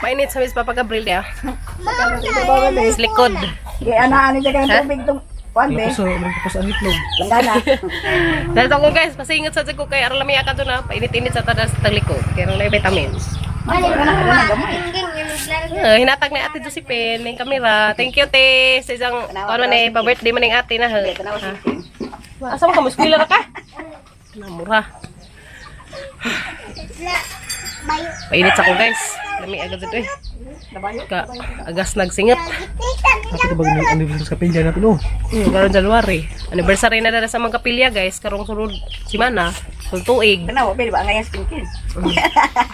Painit sa Miss Papa Gabriel ya. Sa likod. Kaya ana ani ka ng tubig tong kuan be. Puso, puso ang itlog. Langgana. Dahil ako guys, pasingot sa ko kay aron lamiya ka to na painit-init sa tadas taglikod. Kay aron na vitamins. Hinatag ni Ate Josephine ng kamera. Thank you, te. Sa isang, ano man eh, pa-birthday man ng ate na. Ha. Tanaw si Kim. Asa mo ka? Muskwila ra ka? Namura. Painit sa ko guys. Lami agad ito eh. Ka, agas nagsingat. Kapit ka ba anniversary sa kapilya natin oh. Karon January. Anniversary na dara sa mga kapilya guys. Karong sunod simana. Sunod tuig. Tanaw be ba ngayon si Kim.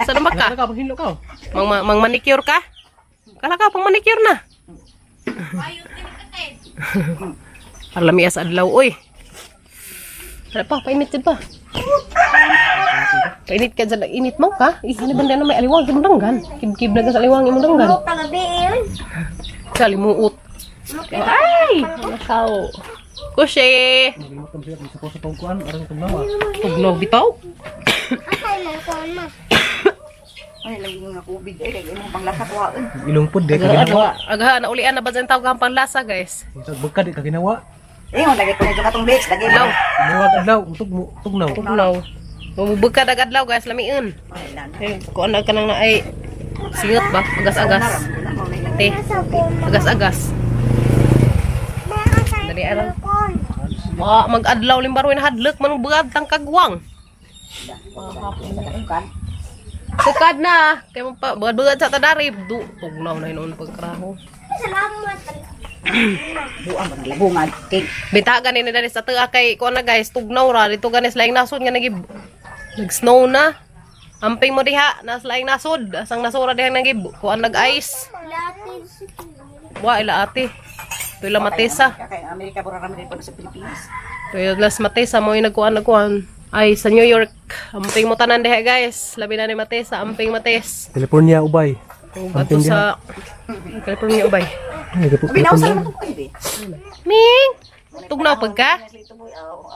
Sa naman ka? Ka paghilo ka. oh. Mang manicure ka? Kala ka, pang manicure na. Para lamias adlaw, oy. Wala pa, painit dyan pa. Painit ka dyan, init mo ka. Eh, ano ba na may aliwang, imong danggan. Kib-kib na ka sa aliwang, imong danggan. Kalimuot. Ay! Nakaw. Kushe! Malimot kami sila kung sa puso tong kuan aron tong nawa. Tugnaw bitaw. Ay lagi nga kubig eh kay imong panglasa kuhaon. Ilong pod di ka ginawa. Agaha, naulian na ba dyan tawag ang panlasa, guys? Sa bagka di ka ginawa. Eh mo lagi ko medyo katong base lagi Adlaw. Muwag adlaw, tugmo tugnaw. Tugnaw. Bumubog ka dag adlaw, guys. Lamiun. Ay lan. Eh, kuan na ka nang na ay singot ba? Agas-agas. Te, agas-agas. Dali alam. Wa mag-adlaw limbaroy na hadlok man bugad tang kagwang. Sukad na kay mo pa bugad sa tadari du tugnaw na hinuon pagkraho. Buang ba naglabungan king. Bita gani ni dali sa tua kay kuan na guys tugnaw ra dito gani sa laing nasod nga nagib nag snow na. Amping mo diha nas laing nasod asang nasura diha nagib kuan nag ice. Wa ila ate. Tuila matesa. Kay Amerika pura rami din sa Pilipinas. Tuyo las Matesa mo yung nagkuhan nagkuhan. Ay, sa New York. Amping mo tanan diha guys. Labi na ni Matesa, amping Mates. California ubay. Kung ato sa California ubay. Ay, kapo. Binawsan naman ko eh. Ming! Tugnaw pag ka?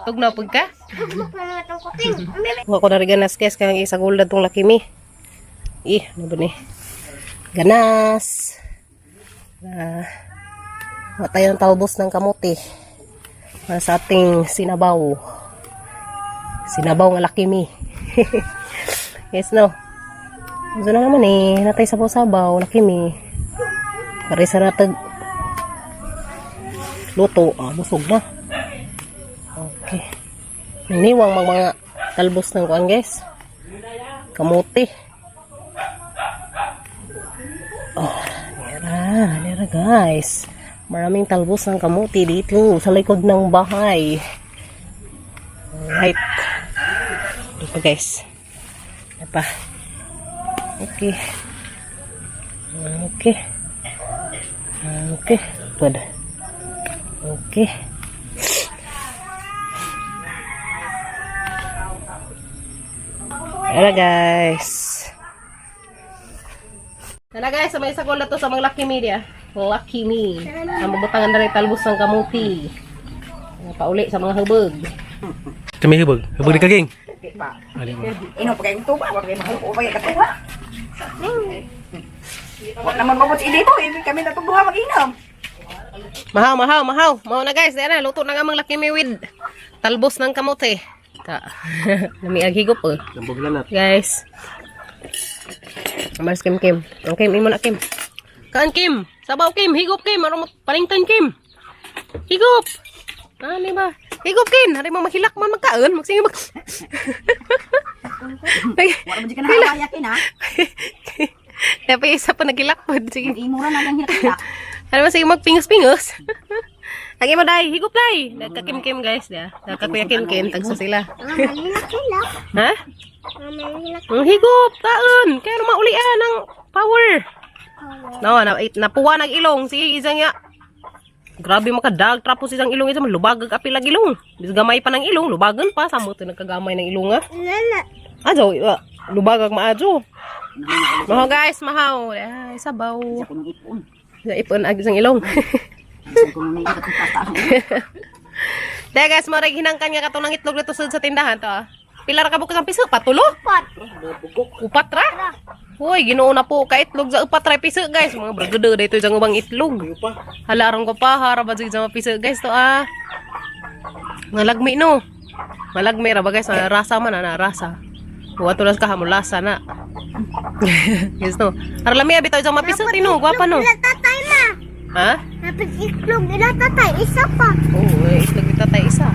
Tugnaw pag ka? Wa ko na rin ganas guys, kaya ang isa gulad tong laki mi. Ih, ano ba ni? Ganas. Ah, wa tayo ng talbos ng kamote. Para sa ating sinabaw. Sinabaw nga laki mi. Yes, no? Gusto na naman eh. Natay sabaw-sabaw, laki mi. Para sa natag luto. Ah, busog na. Okay. Niniwang mga talbos ng kuan guys. Kamote. Oh, nera, nera guys. Maraming talbos ng kamote dito sa likod ng bahay. Alright. Dito guys. Ano pa? Okay. Okay. Okay. Good. Okay. Ayan na guys. Tara guys, may isa ko na to sa mga Lucky Media. Lucky Me. Ang mabutangan na rin talbos ng kamuti. Pauli sa mga hubog. Kami hubog. Hubog di kaging. Di pa. Ali mo. Ino pa kayong tuba, wa kay mahuo pa kay katuwa. Wa naman mabot si dito, eh, kami na duha mag-inom. Mahaw, mahaw, mahaw. Mahaw na guys. Ayan na, luto na nga mga Lucky Me with talbos ng kamote. Ta. Namiag higop oh. Lambog lanat. Guys. Amars Kim Kim. Ang Kim, imo na Kim. Kaan Kim? Sabaw Kim, higop Kim, aron mo palington Kim. Higop. Ano ba? Higop Kim, hari mo mahilak man magkaon, magsingi mag. Wa man di ka nakawaya kin ha. Dapat isa pa nagilak pod. Sige. Imo ra na lang hilak. Ano ba sige magpingos-pingos? Lagi mo dai, higop dai. Nagka-kim Kim guys, da. Nagka-kuya Kim Kim, tagsa sila. Ha? Ang higop, taon. Kaya maulian ang power. No, na, napuwa ng ilong. Sige, isang ya. Grabe makadag trapos isang ilong isa lubag ang apil ang ilong. Bis gamay pa ng ilong, lubagan pa samo to nagkagamay ng ilong ah. Ajo, lubag ang maadyo. Mahaw guys, mahaw. Ay, sabaw. Sa kunong ipon. Sa ipon ag isang ilong. Sa kunong ipon katong Dahil guys, marag hinangkan nga katong ng itlog dito sa tindahan to ah. Pila ra ka bukod ang piso? Patulo? Upat. Upat ra? Uy, Ginoo na po ka itlog sa upat ra piso, guys. Mga bragado dito sa ubang itlog. Hala aron ko pa hara ba jud sa mga piso, guys, to ah. Malagmi no. Malagmi ra ba, guys, na rasa man na rasa. Wa tulas ka hamulasa na. Yes no. Ara lami abi tayo sa mga piso tino, gwapa no. Tatay ma. Ha? Dapat itlog ila tatay isa pa. Oo, eh, itlog kita tayo isa.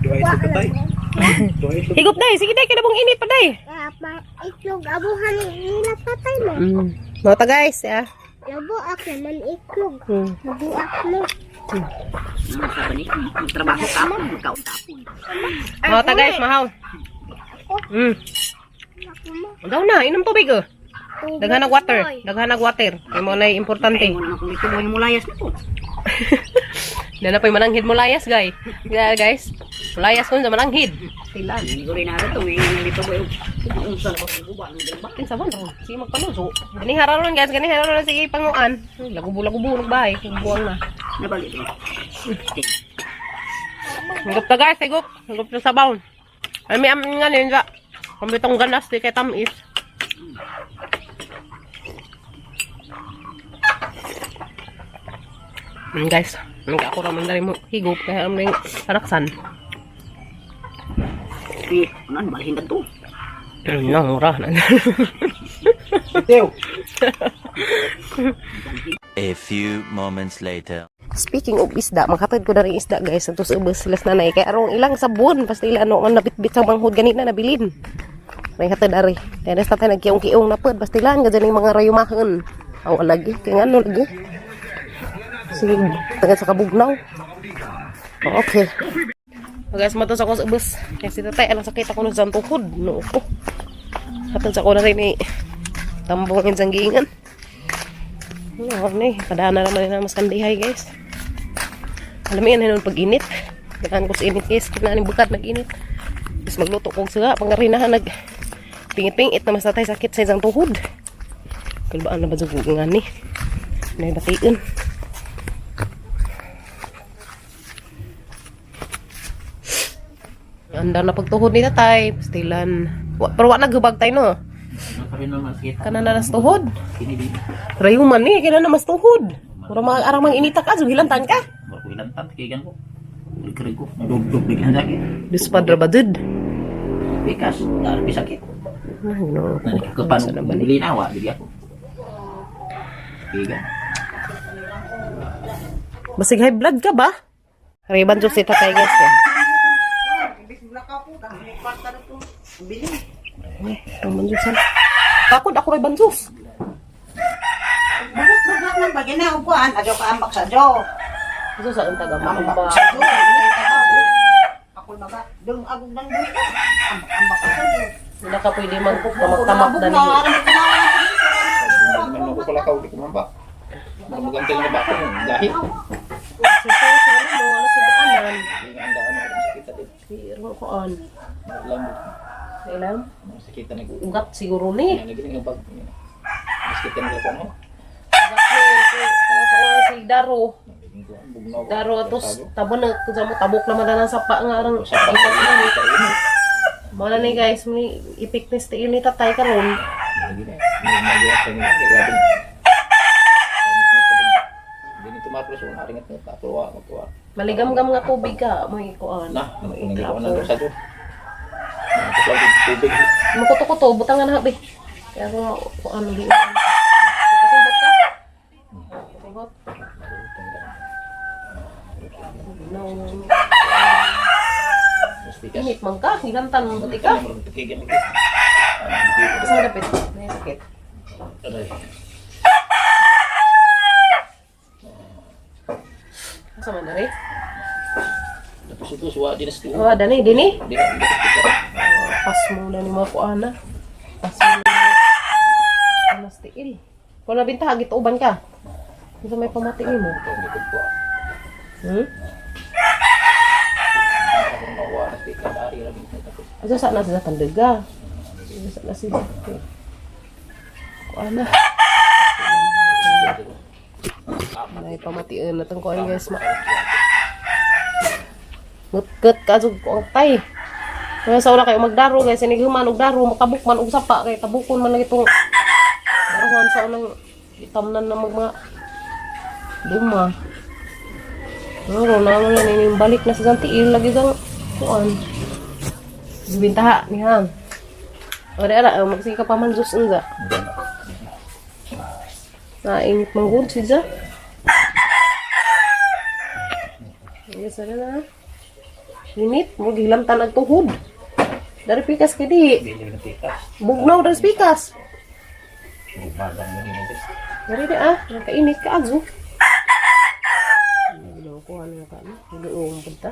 Duha itlog tatay. Duha itlog. Higop day, sige day, kaya bang init pa day. Dapat itlog abuhan nila tatay mo. Mao ta, guys, ya. Labuak naman itlog. Labuak mo. Sabi ni, magtrabaho ka, magkautapon. Mao ta, guys, mahaw. Ako mo. Daw na, inom tubig oh. Tubig, Daghan og water, boy. daghan og water. Kay mo na importante. Ay, mo naman kung ito, mo layas na po. Na na pa'y mananghid mo layas, guys. Guys. Layas kun sa mananghid. Sila, hindi ko rin natin ito. May nalito ko yung unsa na ko guba. Kinsa man ro? Sige magpaluso. Gani hararon, guys, gani hararon sige panguan. Lagubo-lagubo nagbahay, buwang na. Nabalik ito. Higop ta, guys, higop. Higop sa sabaw. Ay may amin nga ninja. Kambitong ganas di kay tamis. Guys, ako raman na rin mo higop kaya alam na yung saraksan. Eh, ano, balhin ka to. Ayun na, mura na. Itew. A few moments later. Speaking of isda, makatid ko na rin isda, guys. Ato sa ubos sila sa nanay. Kaya arong ilang sabon, basta ila ano, ang nabitbit sa manghod ganina nabilin. May hatid ari. Kaya nasa tayo nagkiong-kiong na pod, basta ilan, ganyan yung mga rayumahan. Aw, lagi. Kaya nga ano, lagi. Sige, taga sa kabugnaw. Okay. Oh, guys, matos ako sa ubos. Kaya si tatay, alang sakit ako sa tuhod. No, ko. Hatid sa ko na rin eh. Tambong yung sanggingan. Ano ni, kadaan na naman na mas kandihay, guys. Alam mo yan, hinon pag-init. Kailangan ko sa init, guys. Kailangan yung bukat nag-init. Tapos magluto kong suga. Pangarinahan nag pingit-pingit na mas tatay sakit sa isang tuhod. Kalbaan na ba sa nga ni? Naibatiin. Anda na pagtuhod ni tatay. Pastilan. Wa, pero wa naghubag tayo no. Kana na nas tuhod. Rayuman ni, kina na mas tuhod. Mura mga arang mang inita ka, sugilantan ka. Ilantan, tikigan ko. Krig ko. Nadugdug bigyan sakit. Duspad ra ba dud? Pikas, dahil sakit. Ah, Ginoo ko. Kapan, Sa naman eh. linawa, bigyan ko. Tikigan. Basig high blood ka ba? Reban jud si tatay, guys. Ya. Ay, Reban juice. Takot ako Reban juice. Bugak-bugak ng bagay na upuan. Adyo ka ambak sa adyo. Gusto sa unta ga Ambak sa adyo. Ako maga. Dung agog ng buhi. Ambak-ambak sa adyo. Wala ka pwede magtamak dali. Naman ako pala kauli kumamba. Maganda yung bako dahil. Sa sa ano mo, ano sa daanan. Hindi ang daan ako sakit din. Pero ko on. Lamot. Ilam? Sakit na Ugat siguro ni. Naging ang bag. Sakit na ko no. Ugat ni si Daro. Bugnaw. Daro atos tabonak kung mo tabok naman na ng sapa nga arang. Sapa. Mao na ni, guys, may ipiknis ti ni tatay karon. Lagi na. May magawa sa Hindi nito mapres una ringat nito tapos magkuha. Maligam-gam nga tubig ka, may kuan. Na, nagkuha na sa do. Tubig. Makuto-kuto, butang nga na habi. Kaya kung kuan di. Kasimbot ka? Kasimbot. No. Pikas. Init man ka, hilantan mo buti ka. Tikigan lagi. Asa dapit? May sakit. Aray. Asa man diri? Tapos ito suwa din sa Oh, dani dini. Di na. Pas mo na ni mga kuana. Pas mo na. Anas tiil. Kung nabinta, gituban ka. Gusto may pamati nimo. Asa sa na sila tandaga. Asa na sila. Kuana. May pamatian na tong kuan, guys. Ma. Ngutket ka jud ko ang tay. Kaya sa una kayo magdaro guys, sinighuman og daro, matabok man og sapa kay tabukon man lang itong daruhan sa unang itamnan na mag mga duma. Pero naman na ini balik na sa tiil lagi sang kuan. Bintaha ni Ham. O di ara, magsige ka pa man Diyos unsa. Nainit man gud siya. Yes, ara na. Init, mo gihilamtan ang tuhod. Dari pikas kay di. Bili ng tikas. Bugnaw dari pikas. Gumagang mo din. Dari di ah, nakainit ka azo. Ano ko ano ka ano? Nag-uong punta.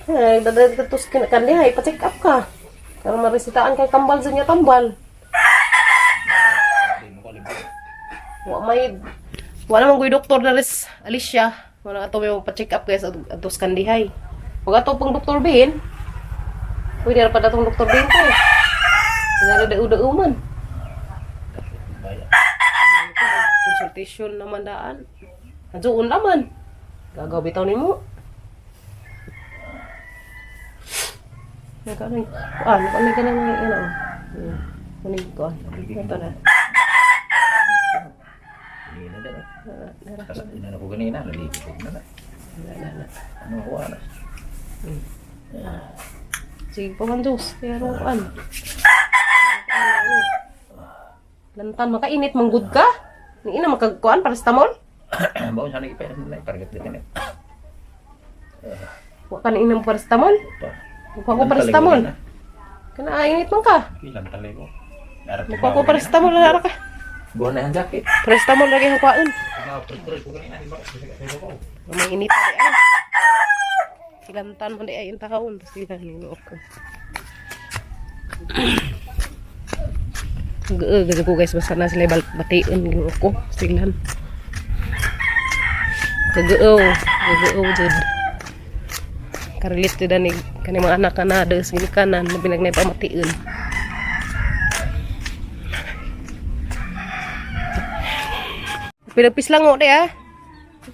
Eh, dadadatos kandiha, ipa-check up ka. Para maresitaan kay tambal sa niya tambal. Hindi mo kalimutan. Wa may wala man guy doktor na res Alicia. Wala ato may pa-check up guys atos kandihay. Wag ato pang doktor Bin. Pwede ra pa datong doktor Bin ko. Nara da uda man. Baya. Consultation naman daan. Adyoon naman. Gagaw bitaw nimo. Nagkaano kuan, kuan ka na ng ano. Kunin ko. Ito na. Hindi na din. Kasi inano ko ganina, nalipit ko na na. Na, na. Ano ako alas? Sige pa man Diyos. Kaya ro kuan. Lantan makainit manggod ka. Ni ina makagkuan paracetamol. Baon sana ipay na ipargat din eh. Wa ka na inang paracetamol. Pa. Mukha ko paracetamol. Kana init man ka. Ilan talay ko. Mukha ko paracetamol na ka. Buwan na ang jacket. Paracetamol lagi ang kuan. May init di ay. Silantan man di ay ang taon. Sila nino ako. Gado ko guys, basta na sila bation ginoo ko. Silan. Kagao, kagao jud. Karilit jud ani kani mga anak na dos ginikanan na binagnay pamation. Pinagpislango di ah.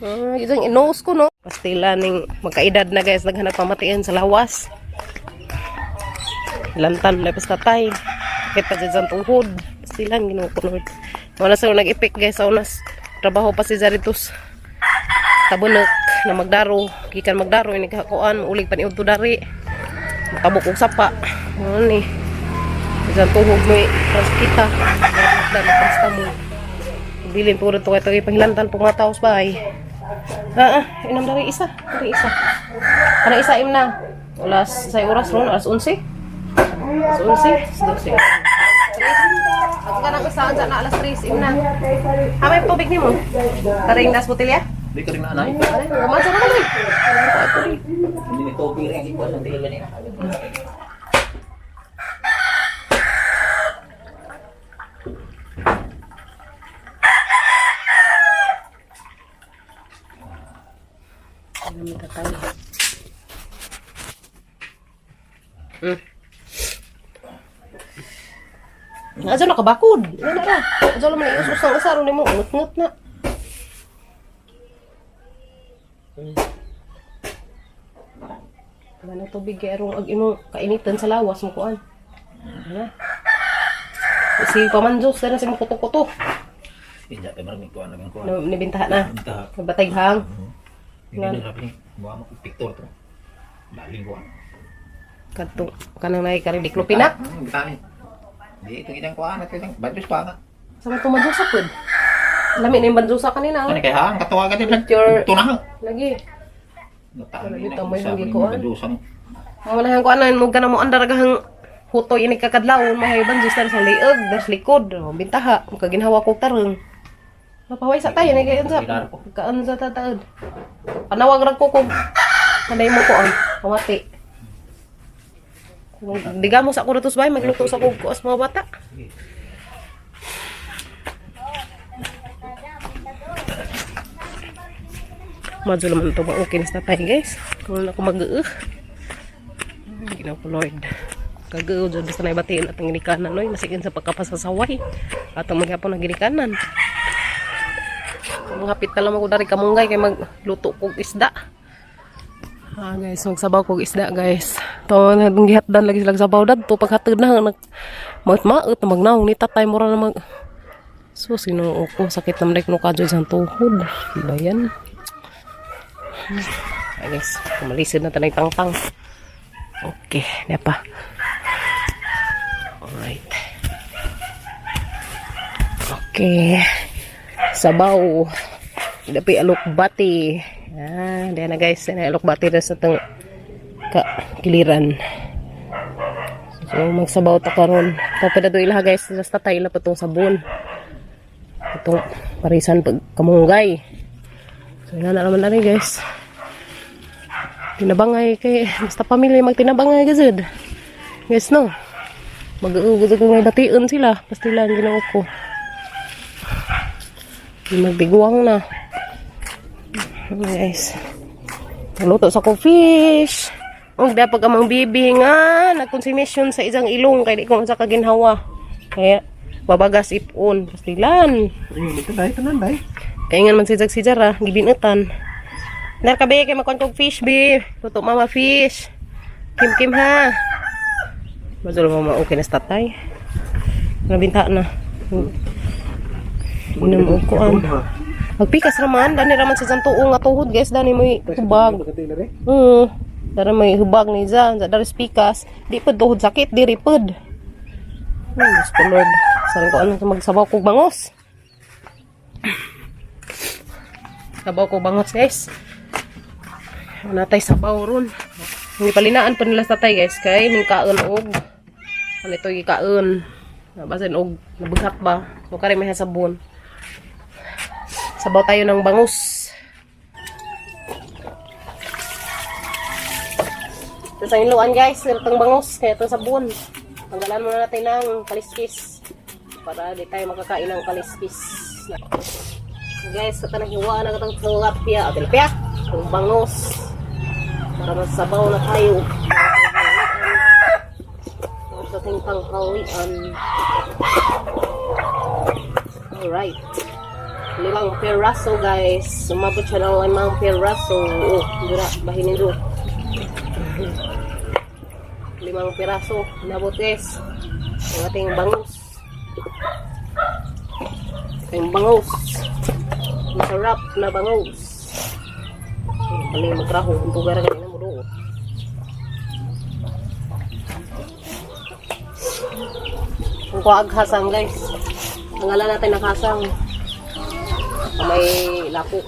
Ah, isang nose ko no. Pastila ning magkaedad na guys naghanap pamatian sa lawas. Lantan na pas tatay. Sakit pa dyan sa tuhod. Pastilan ginoo ko Lord. Wala sa nag-epek guys sa unas trabaho pa si Zaritos. Tabunak na magdaro. Gikan magdaro ini kakuan ulig pa ni udto dari. Matabok og sapa. Ano ni. Diyan tuhod mo kita. Dami mo. Bilin po rin ito kay panghilantan po mga taos bahay. Inom dari isa. Dari isa. Kana isa im na. Alas, sa oras ron, alas 11. Alas 11, alas 12. Ako ka nang isa, na alas 3, im na. Ha, may tubig ni mo? Taring das botelya? Hindi ka rin na anay. Ay, gumansa na kami. Hindi ni Toby rin. Hindi ko alam dahil ganina. Ano may tatay? Adyo nakabakod. Ano na ra? Adyo naman ius-us ang usaro nimo, ngut-ngut na. Wala na tubig kay arong ag imong kainitan sa lawas mo kuan. Ano? Si Pamanjos na si mo kuto-kuto. Hindi pa maraming kuan nagang kuan. Nibintaha na. Bintaha. Nabatay hang. Hindi na sabi niya. Buwan mo picture to. Daling kuan. Kadtong kanang nay karing diklopinak. Bitani. Di ito kitang kuan at kitang banjos pa nga. Sa mga tumadyosa pud. Lami na yung banjosa kanina. Ano kay hang katuwa ka din. Picture. Tunahang. Lagi. Natami Wala, na. tamay Sabi ang ni gikuan. banjosan. Mamanahan ko anan mo gana mo andar gahang hutoy ini kakadlawon mahay banjos sa liog, das likod, oh, bintaha, makaginhawa ko tarong. Mapaway sa tayo ni kayon sa kaan sa tataod. Panawag ra ko kung kanay mo ko ang pamati. Kung digamo sa ako dito sa bahay, magluto sa kog kuas mga bata. Madyo naman ito okay na sa tatay guys. Kung na ako mag Ginaw ko Lord. Kagao dyan basta na ibatiin at ang ginikanan noy. Masikin sa pagkapasasaway. At ang maghapon ang ginikanan. Mga hapit na lang ako dari kamunggay kay magluto kog isda. Ah guys, magsabaw kog isda guys. To nang gihatdan lagi sila sabaw dadto paghatod na nag maut na magnaong ni tatay mura na mag. So sino ko sakit naman like no kadyo sa tuhod. Ba yan? Ay guys, kumalisid na tanay tangtang. Okay, na pa. Alright. Okay. Sabaw. Dapi alukbati. Ah, diyan na guys, na alukbati na sa tang ka kiliran. So magsabaw ta karon. Papada do ilaha guys, basta tayo ila pa tong sabon. Itong parisan pag kamunggay. So ina na naman nari guys. Tinabangay kay basta pamilya magtinabangay gazud. Guys no. Mag-uugod kung may bation sila. Basta lang ginoo ko. Magdiguang na. Guys. Luto sa ko fish. Og dapat amang bibi nga nagkonsumisyon sa isang ilong kay di ko sa kaginhawa. Kaya babagas ipon pastilan. Ito dai, tanan dai. Kaya nga man si Jag si Jara, gibinutan. Nar ka be, kay makuan kog fish be. Luto mama fish. Kim kim ha. Mazul mama okay na sa tatay. Nabinta na. Inom og kuan. Magpikas raman, dani raman sa tuo nga tuhod guys, dani may hubag. Dara may hubag ni Zan, sa dari pikas, di pud tuhod sakit, diri pud. Diyos ko Lord. Sabi ko ano magsabaw kog bangos. Sabaw ko bangos guys. Wala tay sabaw ron. Hindi palinaan pa nila sa tatay guys kay ning kaon og ano ito gikaon. Basin og nabughat ba. So kare may sabon. Sabaw tayo ng bangus. Ito sa inluan guys, itong bangus, kaya itong sabon. Tanggalan muna natin ng kaliskis para di tayo makakain ng kaliskis. Guys, ito nang hiwa na itong tilapia. O, tilapia! Itong bangus. Para masabaw na tayo. Ito ating pangkawian. Alright. 5 piraso guys. Sumabot siya ng 5 piraso. Oh, dira, bahinin do. 5 piraso. Nabot guys. Ang ating bangus. Ating bangus. Masarap na bangus. Kali magtraho. Ang tugara kanina mo doon. Ang kuag hasang guys. Tanggalan natin ng hasang. May lapok.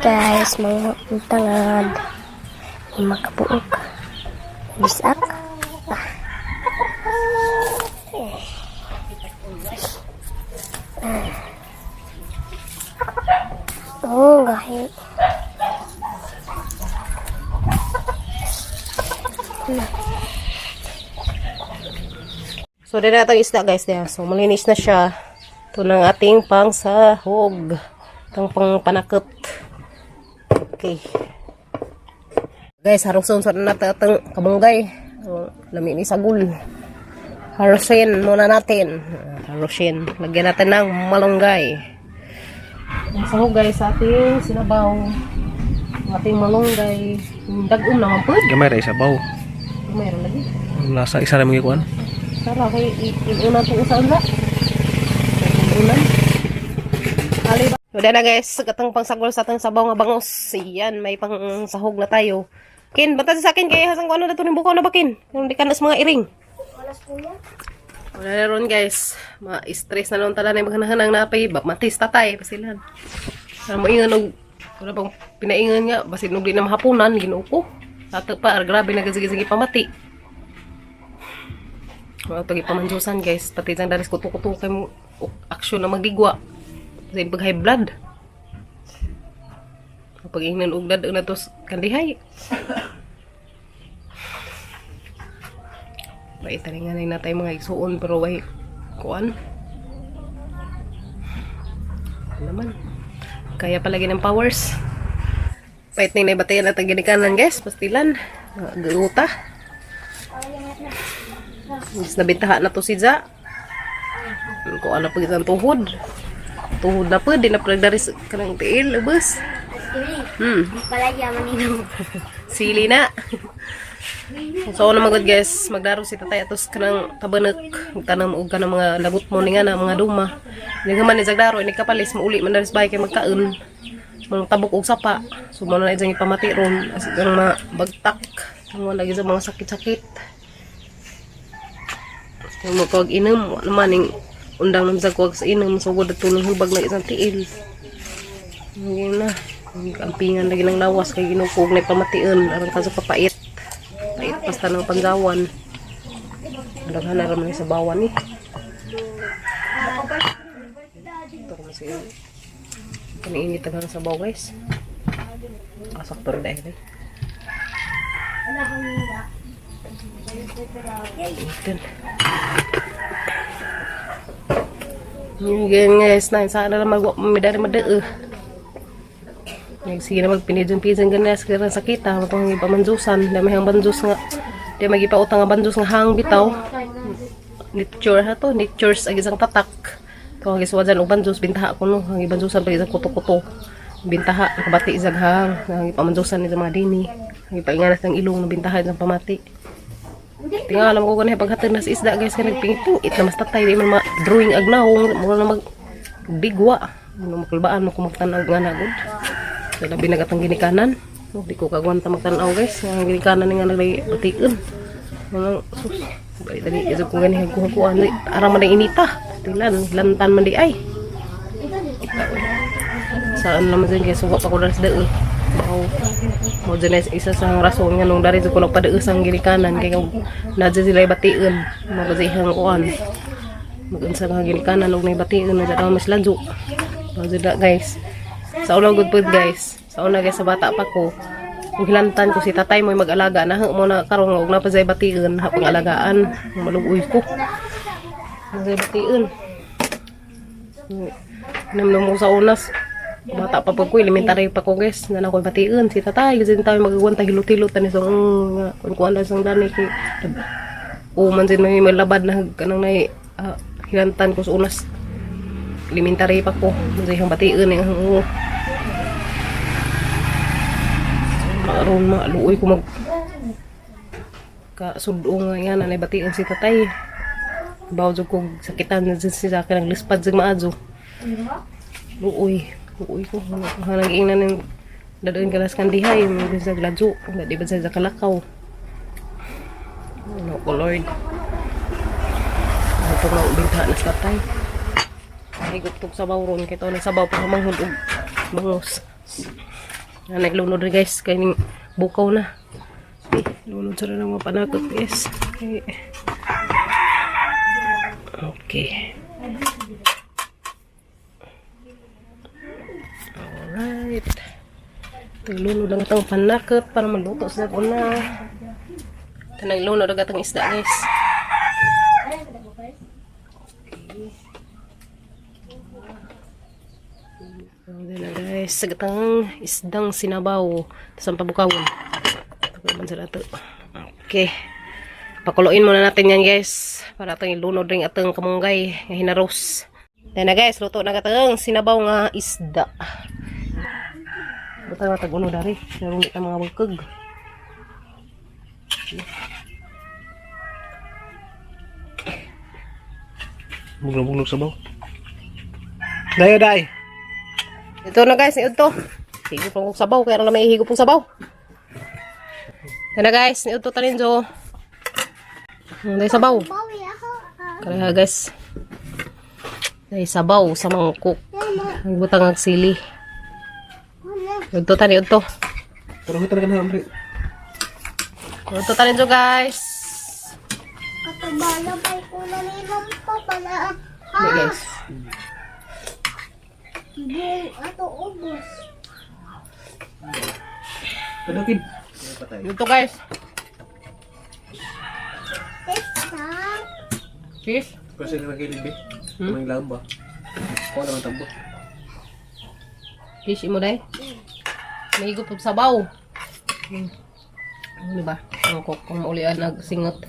Guys, mga tangad. 5 ka buok. Bisak. Ah. Ah. Oh, gahi. So, dito natin isda guys. Diyan. So, malinis na siya. Ito ng ating pangsahog. Itong pang panakot. Okay. Guys, haruson sa natin atong kamunggay. So, lami ni sagol. Harusin muna natin. Harusin. Lagyan natin ng malunggay. Ang sahog guys, ating sinabaw. Ang ating malunggay. Dagom naman po. Gamay ra isabaw. Mayroon lagi. Nasa isa ra mga kuan. Tara, kay inunan itong usaan ba? Inunan. Ali ba? Wala na guys, katang pangsagol sa atang sabaw nga bangos. Iyan, may pangsahog na tayo. Kin, banta sa akin kay hasang ko ano na to ning bukaw na ba kin? Kung di ka na sa mga iring. Wala na ron guys. Ma-stress na lang tala na yung maghanang napay. Ba, matis tatay, pasilan. Para mo ingan og wala bang pinaingan nga basin og di na mahaponan Ginoo ko. Ato pa, grabe na gasigi-sige pamati. Mga ito ipamanjusan guys, pati dyan daris kuto-kuto kay mo aksyon na magdigwa. Kasi pag high blood. Pag ingnan og dad na tos kandihay. Bay talingan na tayo mga igsuon pero way kuan. Ano naman. Kaya palagi ng powers. Pait na inay natin ginikanan guys, pastilan. Galuta. Mas nabintaha na to si Ja. Kung ano pag isang tuhod. Tuhod na pwede na pala sa kanang tiil, ubos. Palaya man ino. Sili na. So na magod guys, maglaro si tatay atos kanang tabanak, magtanam og kanang mga lagot mo ni nga na mga duma. Hindi man ni Zaglaro, ini kapalis mauli man diri sa bahay kay magkaon. Mga tabok og sapa. So mo na isang ipamati ron as ang mga bagtak. Ang mga lagi sa mga sakit-sakit. Kung mo kog inom, wa naman ning undang nam sa kuwag sa inom, sugod at tulong hubag na isang tiil. Hindi na. Ang ampingan lagi ng lawas kay ginukog na pamation aron kaso kapait. Pait pasta ng panggawan. Daghan na raman sa bawan eh. Ito ko siya. Kaniinit ang sabaw guys. Sakto rin dahil eh. Initin. Yung ganyan guys, na sana lang magmidari madee. Sige na magpinidyon-pidyon ganyan sa karang sakita, matong ipamanjusan, dami hang banjus nga, di magipautang nga banjus nga hang bitaw. Nature ha to, natures ang isang tatak. To ang giswa dyan og banjus, bintaha ko no, ang ibanjusan pag isang kuto-kuto. Bintaha, nakabati isang hang, ang ipamanjusan ni sa mga dini. Ang ipainganas ng ilong, na bintaha isang pamati. Tinga alam ko ganun paghatag na sa isda guys kay nagpingit na mas tatay di man ma-drawing agnaw mura na mag bigwa mo makulbaan mo kung magtan-aw nga na gud. So labi na katong ginikanan. Oh, di ko kagwanta magtan-aw guys. Ang ginikanan nga naglay batiun. Mga sus. Bali dali isog ko gani kuha-kuha arang man inita. Tilan lantan man di ay. Saan naman dyan guys, suwa pa ko dali sa dae. Mao mo dyan ay isa sa rason nga nung dari ko nagpadee sa ginikanan kay na dyan sila bation magasihang kuan. Mag-unsa nga ginikanan og nay bation na dyan mas ladyo. Mao dyan na, guys. Sa una good food guys. Sa una guys sa bata pa ko. Ug hilantan ko si tatay mo mag-alaga na mo na karon og napasay bation ha pang-alagaan maluoy ko. Napasay bation. Namnam ko sa unas. Bata pa po ko, elementary pa ko guys. Na ako bation si tatay kasi tayo magagwanta hilot-hilot ani sa kun kuan lang sang dani kay o man din may malabad na kanang nay hilantan ko sa unas. Elementary pa ko. Masihang bation eh. Oo. Aron maluoy ko mag kasudo nga yan anay bation si tatay. Bawo jud kog sakitan na jud siya kanang lispad jud maadyo. Luoy, luoy ko. Hanang ingnan ng dadoon ka las kandihay, may sa gladyo, di ba sa kalakaw. Ano ko Lord. Ito nga binta na sa tatay. Higop tog sabaw ron kay to nagsabaw pa manghud og bangos. Na naglunod rin guys kay ning bukaw na. Eh, lunod sa rin ang mga panakot guys. Okay. Okay. Alright. Ito lunod lang itong panakot para maluto sa una. Ito naglunod ang atong isda guys. Okay na guys, sagatang isdang sinabaw. Tapos ang pabukawon. Pagkaman sila ito. Okay. Pakuluin muna natin yan guys. Para itong ilunod rin atong kamunggay nga hinaros. Then na guys, luto na katong sinabaw nga isda. Butang na tag-uno dari. Narunit ang mga bukog. Buglog-buglog sabaw. Dayo day. Ito na guys, ito. Higop lang kong sabaw, kaya na may higop kong sabaw. Ito na guys, ito talinjo. Dahil sabaw. Bawi ako. Kaya guys. Dahil sabaw sa mangkok. Ang butang ang sili. Ito tani ito. Pero ko talaga na amri. Ito talinjo guys. Katabala pa'y kuna nilang pa pala. Hindi guys. Buong ato ubos. Padukin. Ito guys. Testa. Cheese. Kasi na nagilid eh. May lamba. Kuha naman tambo. Fish imo day. May higop og sabaw. Ano ba? Ang kok kung ulian nagsingot.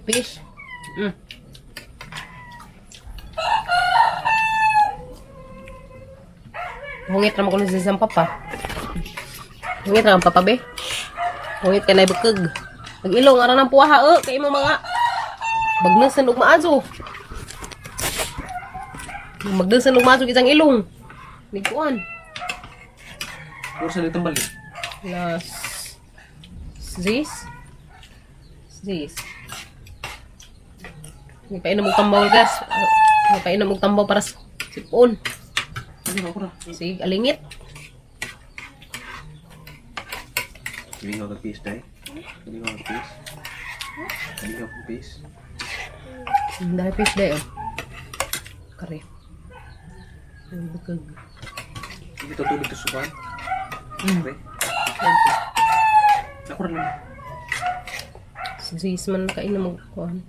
Fish. Hungit ra mo kuno sa isang papa. Hungit ra ang papa be. Hungit ka na ibukag. Pag ilong ara nang puwaha eh kay imo mga bagnasan og maazo. Magdasan og maazo isang ilong. Nigkuan. Puro sa litong balik. Las 6. 6. May painom og tambaw, guys. May painom og tambaw para sa sipon. Ano ba ako na? Sig, alingit. Hindi ka peace, day. Hindi ka peace. Hindi ka peace. Ang dami fish day, oh. Kare. Ang bukag. Hindi to tubig to sukan. Okay. Ako rin lang. Sis man kainom og kuan.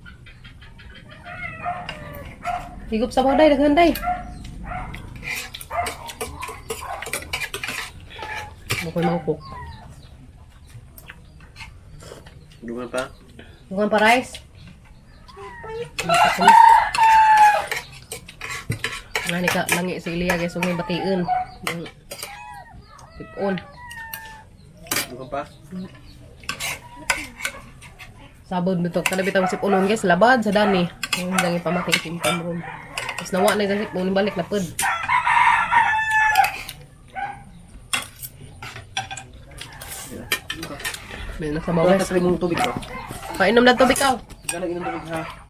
Higop sa day, daghan day. Bukoy mangkok. Dugan pa. Bukan pa rice. Nga ni ka langi si Ilya guys, ug may bation. Tipon. Dugan pa. Sabod nito kada bitang sipunon guys, labad sa dani. Ang langi pamatay si impan room. Tapos nawa na isang sipon balik na pud. May nasa Wala guys. ka mong tubig to. Painom na tubig ka. Galag inom tubig ha.